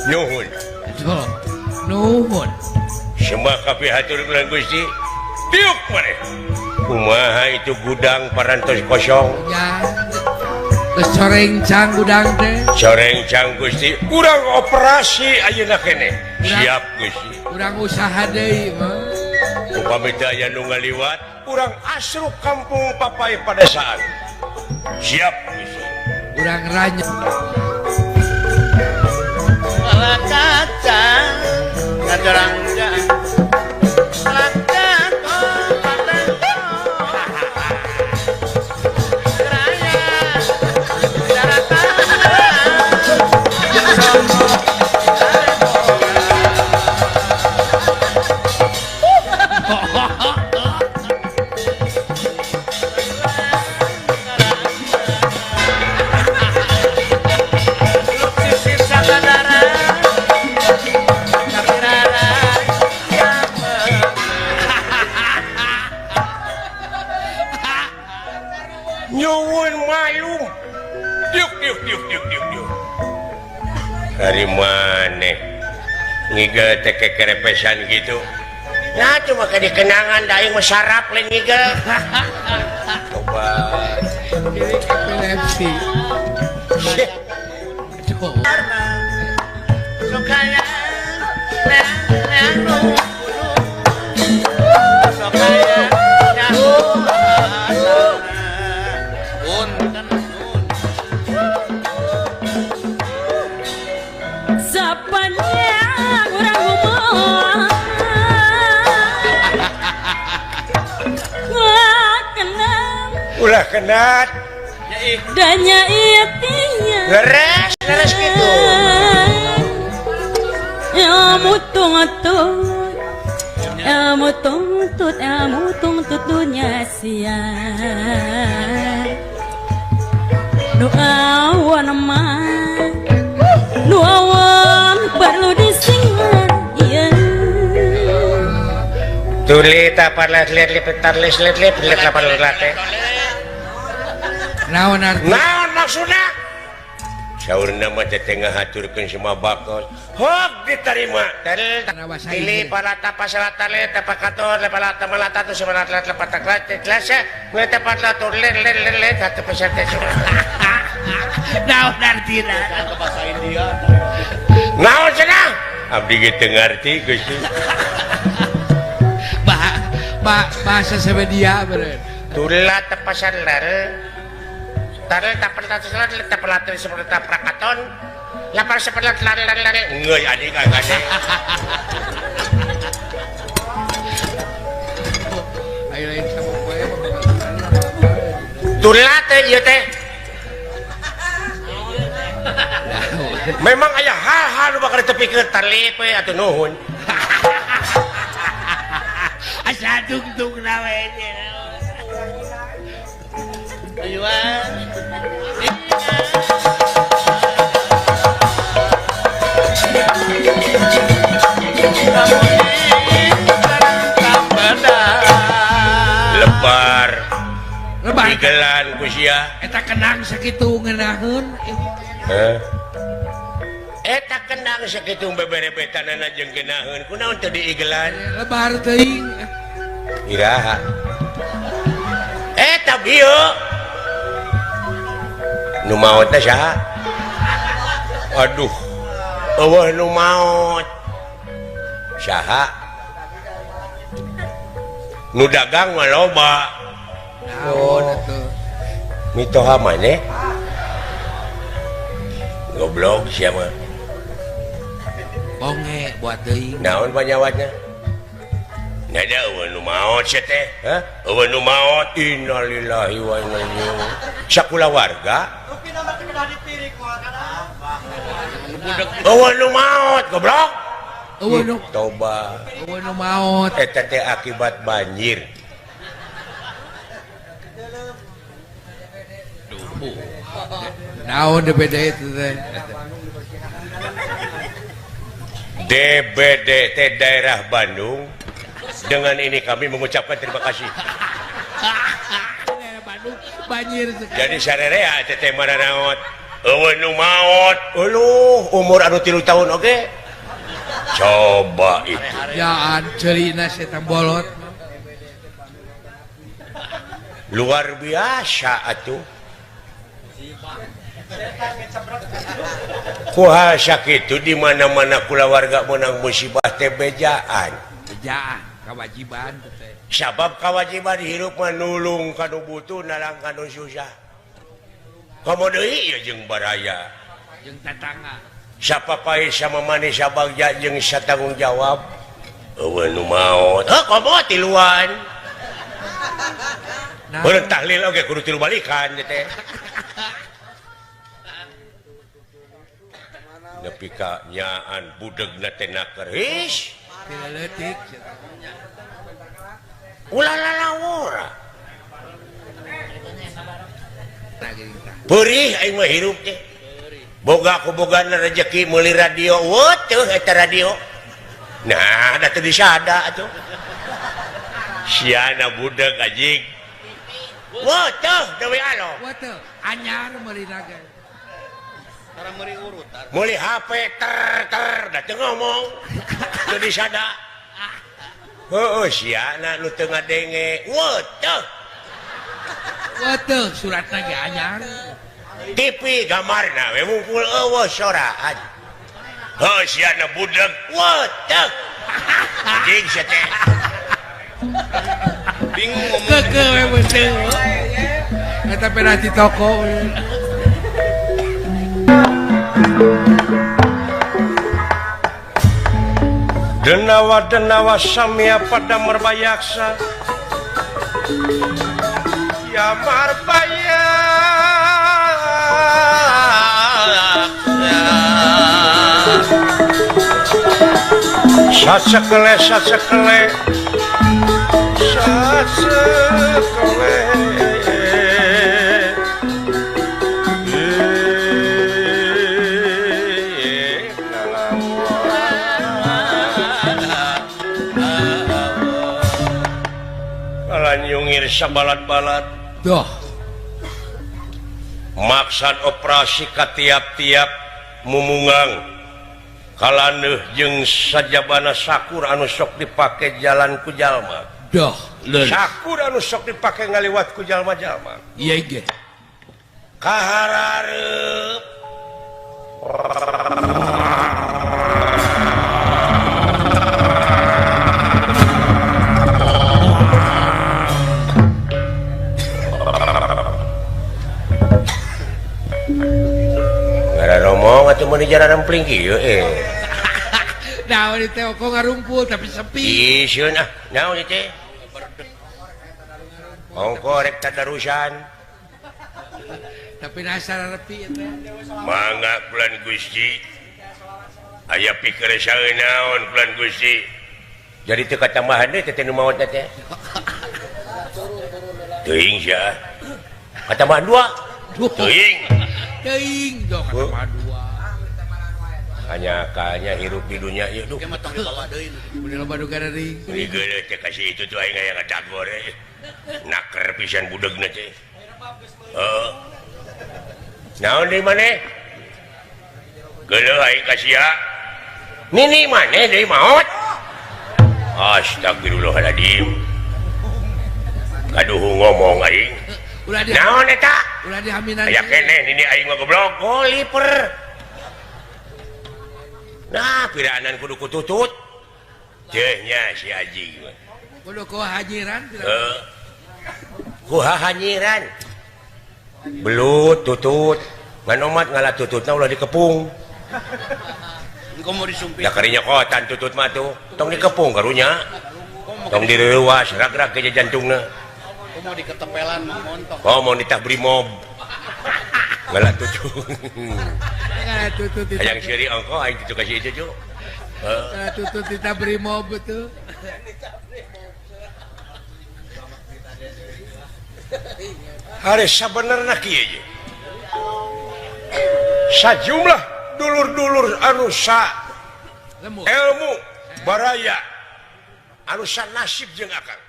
Nuhun. Aduh, nuhun. Semua kabeh hatur nuhun Gusti. Diuk maneh. Kumaha itu gudang parantos kosong? Ya. Geus corengcang gudang teh. Corengcang Gusti, urang operasi ayeuna keneh. Siap Gusti. Urang usaha deui mah. Upami teu aya nu ngaliwat, urang asruk kampung Papai Padesaan. Siap Gusti. Urang ranya. Kaca ngajorang. Nyuwun malum. Diuk diuk diuk diuk diuk diuk. Dari maneh ngigel teh kekerepesan gitu. Nah cuma ke dikenangan da aing mah sarap lain ngigel. Coba. Ini epilepsi. Aduh. Ulah kenat danya itinya leres leres gitu ilmu tuntut ilmu tuntut ilmu tuntut dunia sia nu awan mah nu awan perlu disingan ieu tuli tapar let let petar les let let let lapar let. Naon arti? Naon maksudna? Saurna mah teh ngahaturkeun semua bakos. Hok diterima. Tili palata pasalata le tapakator le palata malata tu semalata le pataklat klasa le tapatla le le le le satu pesate. Naon artina? Bahasa India. Naon cenah? Abdi ge teu ngarti Gusti. Bahasa Swedia beureun. Tula tepasalar. Tarel tapel tasalat tapelatul seperti taprakaton lapar seperti lari lari lari ngeuy adik agane. Ayo lain sama poe tula teh ieu teh. Memang aya hal-hal nu bakal ditepikeun tarlip we atuh nuhun. Asa dungtung we. Lebar lebar igelan ku sia eta kenang sakitu ngeunaheun. Heh eta kendang sakitu beberebetanana jeung geunaheun kunaon teu diigelan lebar teuing iraha eta bieu nu maot teh saha? Aduh eueuh nu maot saha? Nu dagang mah loba. Naon atuh? Mitoha maneh? Goblok sia mah. Bonge buat teuing. Naon panyawatna? Nada eueuh nu maot sia teh. Hah? Eueuh nu maot innalillahi wa inna ilaihi raji'un. Sakulawarga eueuh nu maot goblok. Eueuh nu toba. Eueuh nu maot eta teh akibat banjir. Naon DBD itu teh? DBD teh daerah Bandung. Dengan ini kami mengucapkan terima kasih. Bandung banjir sekali. Jadi sarerea teh teh maranaot. Eueuh nu maot. Euluh umur anu 3 tahun oge. Coba itu. Jaan ceulina setan bolot. Luar biasa atuh. Kuha sakitu di mana-mana kulawarga meunang musibah teh bejaan. Bejaan kewajiban teh. Sabab kewajiban hirup mah nulung ka nu butuh nalang ka nu susah. Komo deui ieu jeung baraya. Jeung tatangga. Sapapae sama maneh sabagja jeung satanggung jawab. Eueuh nu maot. Heuh komo tiluan. Nah. Beureun tahlil oge kudu tilu balikan teh. Nepi ka nyaan budegna teh naker. His. Leutik. Ulah lalawora. Perih aing mah hirup teh. Boga ku bogana rejeki meuli radio. Weuh eta radio. Nah, da teu disada atuh. Siana budeg anjing. Weuh deui alo. Weuh anyar meuli naga. Tara meuli urutan. Meuli HP ter ter da teu ngomong. Teu disada. Heueuh siana nu teu ngadenge. Weuh Weuh suratna ge anyar. TV gambarna we mungkul eueuh soraan. Heuh siana budeg. Weuh anjing sia teh. Bingung ngomong. Keukeuh we beuteung. Eta pernah di toko. Denawa denawa samya pada merbayaksa. Ya marbayaksa. Sasekele sasekele sasekele. Nyungir sabalat-balat. Duh. Maksad operasi ka tiap-tiap mumungang kalaneuh jeung sajabana sakur anu sok dipake jalan ku jalma. Duh, leres. Sakur anu sok dipake ngaliwat ku jalma-jalma. Iya ge. Kaharareup. Ngomong atuh meuni jararempling kieu eh. Naon teh kok ngarumpul tapi sepi. Ih sieun ah, naon ieu teh? Ongko rek tadarusan. Tapi nasar repi eta. Mangga bulan Gusti. Aya pikeresaeun naon bulan Gusti. Jadi teu katambahan deui teh nu maot teh. Teuing sia. Katambahan dua. Teuing. Teuing dong katambahan dua. Hanya kanya hirup di dunia ieu duh. Mah tong dibawa deui. Mun loba nu garering. Geuleuh teh kasih itu tuh aing aya ngadagor eh. Naker pisan budegna teh. Heeh. Naon deui maneh? Geuleuh aing ka sia. Nini maneh deui maot? Astagfirullahaladzim. Kaduhu ngomong aing. Naon eta? Ulah dihaminan. Aya keneh nini aing mah goblok. Oh liper. Nah, piraanan kudu kututut. Teuh nya si Haji mah. Kudu ku hajiran. Heeh. Ku hahanyiran. Belut tutut. Ngan omat ngalah tututna ulah dikepung. Engko mau disumpit. Da karinya kotan tutut mah tuh. Tong dikepung karunya. Tong direuwas rag-rag ke jantungna. Komo diketepelan mah montong. Komo ditah brimob. Ngalah tutut. Ngalah tutut. Hayang seuri ongko aing kitu kasih itu, Cu. Ngalah tutut ditah brimob tuh. Hari sabenerna kieu ye. Sajumlah dulur-dulur anu sa ilmu baraya anu sa nasib jeung akang.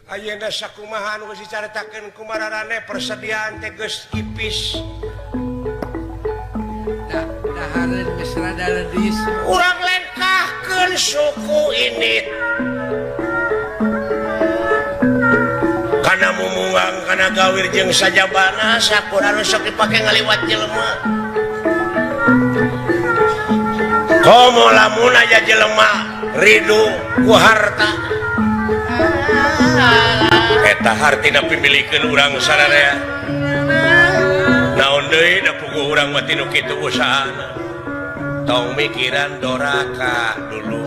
Ayeuna sakumaha anu geus dicaritakeun ku mararane persediaan teh geus ipis. Dahareun geus rada ledis. Urang lengkahkeun suku ini. Kana mumungang kana gawir jeung sajabana sakur anu sok dipake ngaliwat jelema. Komo lamun aya jelema ridu ku harta. Eta hartina pimilikeun urang sararea. Naon deui da puguh urang mah tinu kitu usahana. Tong mikiran doraka dulu.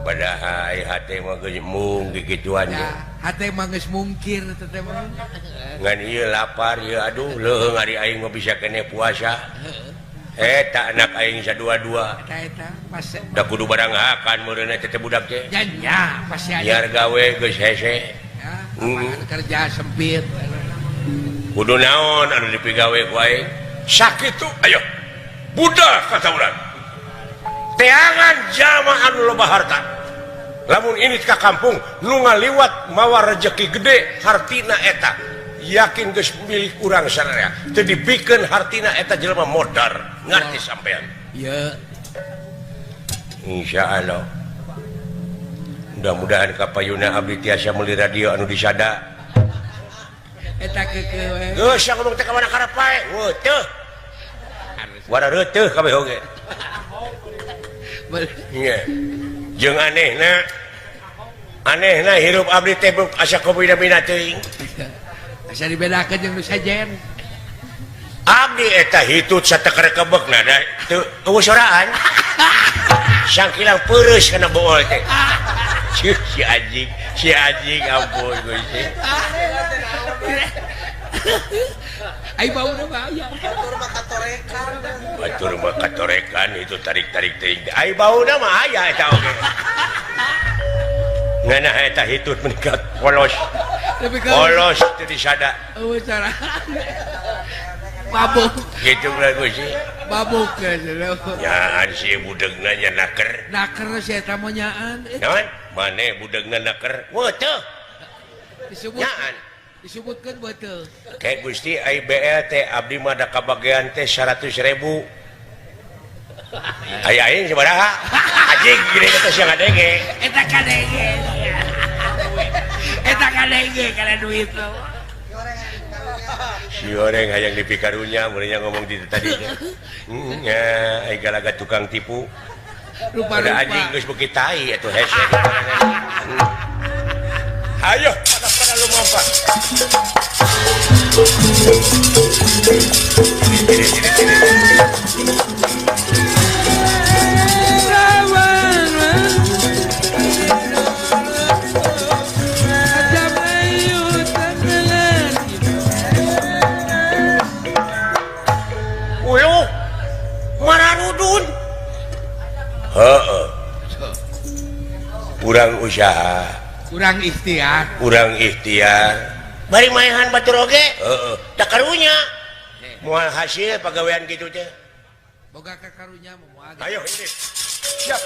Padahal hate mah geus mung kikituan ge. Hate mah geus mungkir teh teh mah. Ngan ieu lapar ieu aduh leuheung ari aing mah bisa keneh puasa. Eta anak aing sadua-dua. Eta eta pas da kudu barang hakan meureunna teh budak teh. Nya nya pasti aya. Biar gawe geus hese. Ya, lapangan kerja sempit. Kudu naon anu dipigawe ku aing? Sakitu ayo. Budak kata urang. Teangan jalma anu loba harta. Lamun ini ka kampung nu ngaliwat mawa rejeki gede hartina eta. Yakin geus milik urang sararea. Teu dipikeun hartina eta jelema modar. Ngarti sampean. Ieu. Insyaallah. Mudah-mudahan kapayuna abdi tiasa meuli radio anu disada. Eta keukeuh we. Geus sia ngomong teh ka mana karep pae. Weuh teuh. Wara reuteut kabeh oge. Iya. Jeung anehna. Anehna hirup abdi teh asa kubina-bina teuing. Asa dibedakeun jeung nu sajen. Abdi eta hitut sateker-kebekna da teu eueuh soraan. Sangkilang peureus kana bool teh. Si anjing ampun Gusti. Ai bauna mah aya. Batur mah katorekan. Batur mah katorekan itu tarik-tarik teuing. Ai bauna mah aya eta oge. Ngeunah eta hitut meningkat polos. Polos teu disada. Eueuh cara. Mabuk. Gitu lah Gusti. Mabuk geus. Nyaan si budegna nya naker. Naker si eta mah nyaan. Naon? Mane budegna naker? Weuh teu. Disebut. Nyaan. Disebutkeun beuteung. Kayak Gusti ai BL teh abdi mah da kabagean teh 100.000. Aya aing sabaraha? Anjing gede teh sia ngadenge. Eta kadenge. Eta kadenge kana duit lo. Si goreng hayang dipikarunya meureunnya ngomong di tadi teh. Nya ai galaga tukang tipu. Rupa-rupa. Anjing geus beuki tai atuh hese. Ayo pada lumampa. Uluh mararudun. Heeh. Urang usaha. Kurang ikhtiar. Kurang ikhtiar. Bari maehan batur oge? Heeh. Da karunya. Moal hasil pagawean kitu teh. Boga ka karunya moal. Ayo ini. Siap.